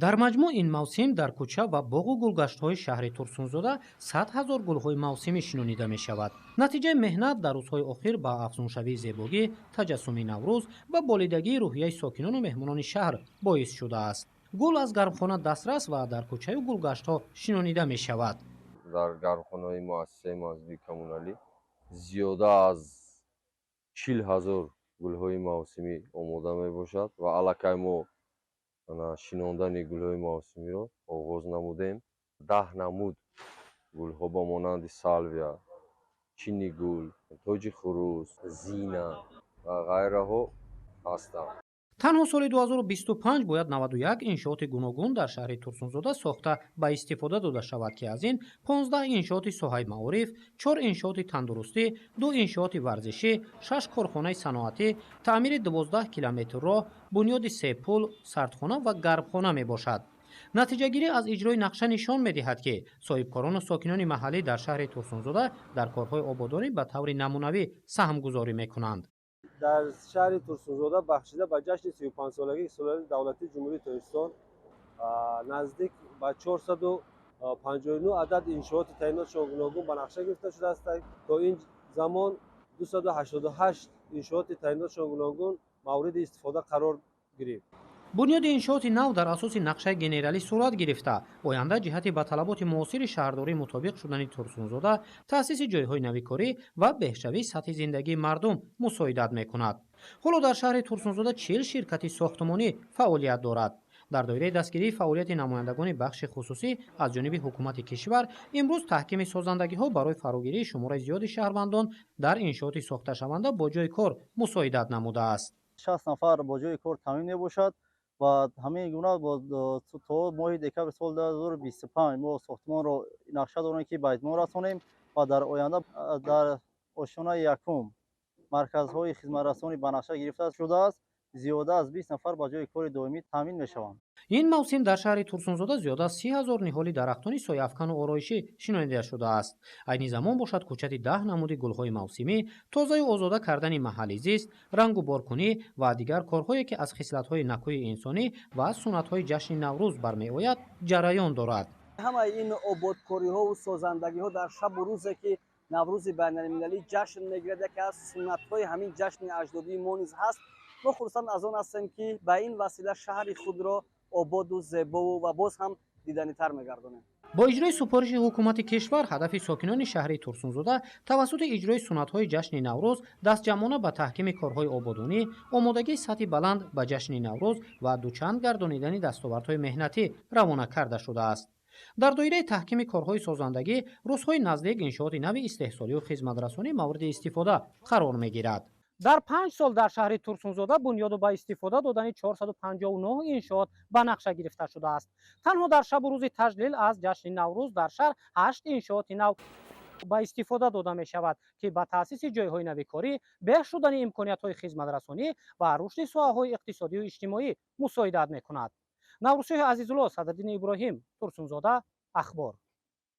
Дар маҷмӯъ ин мавсим дар кӯча ва боғу гулгаштҳои шаҳри Турсунзода 100 000 гулҳои мавсимӣ шинонида мешавад. Натиҷаи меҳнат дар рӯзҳои охир ба афзуншавии зебогӣ, таҷассуми Наврӯз ва болидагии рӯҳияи сокинону меҳмонони шаҳр боис шудааст. Гул аз гармхона дастрас ва дар кӯчаю гулгаштҳо шинонида мешавад. Дар гармхонаҳои муассисаи манзилии коммуналӣ зиёда аз 40 000 гулҳои мавсимӣ омода мебошад ва аллакай мо шинондани гулҳои мавсимиро оғоз намудем. 10 намуд гулҳо ба монанди салвия, чини гул, тоҷи хурӯс, зина ва ғайраҳо ҳастанд. Танҳо соли 2025 бояд 91 иншооти гуногун дар шаҳри Турсунзода сохта ба истифода дода шавад, ки аз ин 15 иншооти соҳаи маориф, 4 иншооти тандурустӣ, 2 иншооти варзишӣ, 6 корхонаи саноатӣ, таъмири 12 километр роҳ, бунёди се пул, сардхона ва гармхона мебошад. Натиҷагирӣ аз иҷрои нақша нишон медиҳад, ки соҳибкорону сокинони маҳаллӣ дар шаҳри Турсунзода дар корҳои ободонӣ ба таври намунавӣ саҳмгузорӣ мекунанд. Дар шаҳри Турсунзода бахшида ба ҷашни 35-солагии истиқлолияти давлатии Ҷумҳурии Тоҷикистон наздик ба 459 адад иншооти таъинотшон гуногун ба нақша гирифта шудааст. То ин замон 288 иншооти таъинотшон гуногун мавриди истифода қарор гирифт. Бунёди иншооти нав дар асоси нақшаи генералӣ сурат гирифта, оянда ҷиҳати ба талаботи муосири шаҳрдорӣ мутобиқ шудани Турсунзода, таъсиси ҷойҳои нави корӣ ва беҳшавии сатҳи зиндагии мардум мусоидат мекунад. Ҳоло дар шаҳри Турсунзода 40 ширкати сохтмонӣ фаъолият дорад. Дар доираи дастгирии фаъолияти намояндагони бахши хусусӣ аз ҷониби ҳукумати кишвар, имрӯз таҳкими созандагиҳо барои фарогирии шумораи зиёди шаҳрвандон дар иншооти сохташаванда бо ҷойи кор мусоидат намудааст. 60 нафар бо ҷойи кор таъмин мебошад ва ҳамин гуна то моҳи декабри соли 2025 мо сохтмонро нақша дорем, ки ба итмом расонем ва дар оянда дар ошёнаи якум марказҳои хизматрасонӣ ба нақша гирифта шудааст, зиёда аз 20 нафар ба ҷойи кори доимӣ таъмин мешаванд. Ин мавсим дар шаҳри Турсунзода зиёда аз 30 000 ниҳоли дарахтони сояафкану ороишӣ шинонида шудааст. Айни замон бошад, кӯчати 10 намуди гулҳои мавсимӣ, тозаю озода кардани маҳалли зист, рангу боркунӣ ва дигар корҳое, ки аз хислатҳои накӯи инсонӣ ва аз суннатҳои ҷашни Наврӯз бармеояд, ҷараён дорад. Ҳамаи ин ободкориҳову созандагиҳо дар шабу рӯзе, ки Наврӯзи байналмилалӣ ҷашн мегирад, яке аз суннатҳои ҳамин ҷашни аҷдодии мо низ ҳаст. Мо хурсанд аз он ҳастем, ки ба ин васила шаҳри худро ободу зебову ва боз ҳам диданитар мегардонем. Бо иҷрои супориши ҳукумати кишвар, ҳадафи сокинони шаҳри Турсунзода тавассути иҷрои суннатҳои ҷашни Наврӯз дастҷамъона ба таҳкими корҳои ободонӣ, омодагии сатҳи баланд ба ҷашни Наврӯз ва дучанд гардонидани дастовардҳои меҳнатӣ равона карда шудааст. Дар доираи таҳкими корҳои созандагӣ рӯзҳои наздик иншооти нави истеҳсолию хизматрасонӣ мавриди истифода қарор мегирад. Дар 5 сол дар шаҳри Турсунзода бунёду ба истифода додани 459 иншоот ба нақша гирифта шудааст. Танҳо дар шабу рӯзи таҷлил аз ҷашни Наврӯз дар шаҳр ҳашт иншооти нав ба истифода дода мешавад, ки ба таъсиси ҷойҳои нави корӣ, беҳ шудани имкониятҳои хизматрасонӣ ва рушди соҳаҳои иқтисодию иҷтимоӣ мусоидат мекунад. Наврӯзшоҳи Азизулло, Садриддини Иброҳим, Турсунзода, Ахбор.